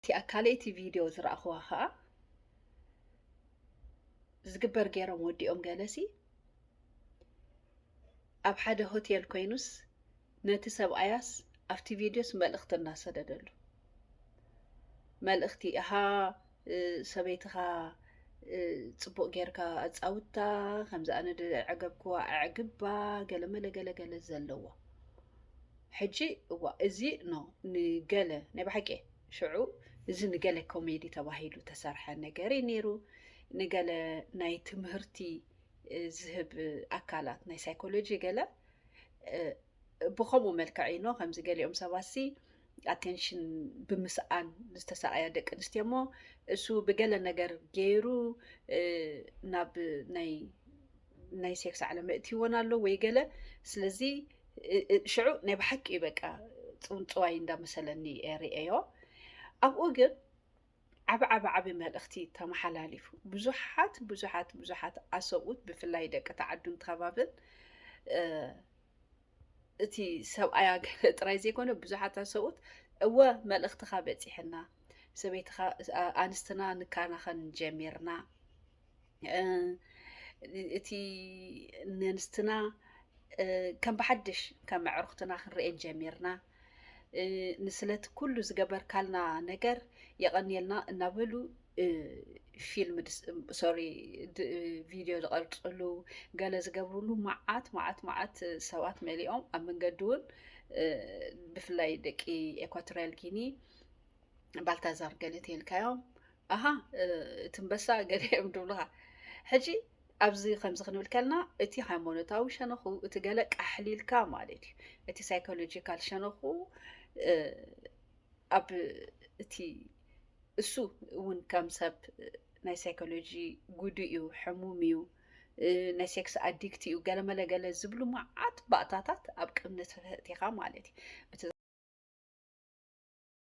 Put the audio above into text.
እቲኣ ካልኣይቲ ቪድዮ ዝረኣኽዋ ኸኣ ዝግበር ገይሮም ወዲኦም ገለሲ ኣብ ሓደ ሆቴል ኮይኑስ ነቲ ሰብኣያስ ኣብቲ ቪድዮስ መልእኽቲ እናሰደደሉ፣ መልእኽቲ፣ ኣሃ፣ እ፣ ሰበይትኻ፣ እ፣ ጽቡቕ ጌርካ ኣጻውታ፣ ከምዚ ኣነ ዝዓገብክዋ ኣዕግባ፣ ገለ መለ ገለ ገለ ዘለዎ። ሕጂ እዋ፣ እዚ ኖ፣ ንገለ ናይ ብሓቂ ሽዑ እዚ ንገለ ኮሜዲ ተባሂሉ ተሰርሐ ነገር እዩ ነይሩ። ንገለ ናይ ትምህርቲ፣ እ፣ ዝህብ ኣካላት ናይ ሳይኮሎጂ ገለ፣ እ፣ ብኸምኡ መልክዕ እዩ ኖ። ከምዚ ገሊኦም ሰባትሲ ኣቴንሽን ብምስኣን ዝተሳቐያ ደቂ ኣንስትዮ እሞ እሱ ብገለ ነገር ገይሩ፣ እ፣ ናብ ናይ ናይ ሴክስ ዓለም እእትይወን ኣሎ ወይ ገለ። ስለዚ፣ እ፣ እ፣ ሽዑ ናይ ብሓቂ እዩ በቃ ጽውንጽዋይ እንዳመሰለኒ እየ ርእዮ። ኣብኡ ግን ዓቢ፣ ዓቢ፣ ዓቢ መልእኽቲ ተመሓላሊፉ። ብዙሓት፣ ብዙሓት፣ ብዙሓት ኣሰብኡት ብፍላይ ደቂ ተዓዱን ከባብን፣ እ፣ እቲ ሰብኣያ ገለ ጥራይ ዘይኮነ ብዙሓት ኣሰብኡት እወ መልእኽትኻ በጺሕና፣ ሰበይትኻ፣ ኣ-፣ ኣንስትና ንከናኸን ጀሚርና፣ እ፣ እቲ ነንስትና፣ እ፣ ከም ብሓድሽ ከም ኣዕሩኽትና ክንርእየን ጀሚርና፣ እ፣ ንስለቲ ኩሉ ዝገበርካልና ነገር የቐንየልና እናበሉ፣ እ፣ ፊልም ድስ-፣ ሶሪ፣ ድ-፣ ቪድዮ ዝቐርጽሉ፣ ገለ ዝገብርሉ መዓት፣ መዓት፣ መዓት ሰባት መሊኦም ኣብ መንገዲ እውን፣ እ፣ ብፍላይ ደቂ ኤኳቶሪያል ጊኒ ባልታዛር ገለ ተይልካዮም፣ ኣሃ፣ እ፣ እቲ ኣንበሳ ገለ እዮም ድብሉኻ። ሕጂ ኣብዚ ከምዚ ክንብል ከልና እቲ ሃይማኖታዊ ሸነኹ፣ እቲ ገለ ቃሕሊልካ ማለት እዩ። እቲ ሳይኮሎጂካል ሸነኹ፣ እ፣ ኣብ እቲ እሱ እውን ከም ሰብ ናይ ሳይኮሎጂ ጉዱ እዩ፣ ሕሙም እዩ፣ እ፣ ናይ ሴክስ ኣዲክት እዩ፣ ገለመለ ገለ ዝብሉ መዓት ባእታታት ኣብ ቅምነት ተእቲኻ ማለት እዩ። እቲ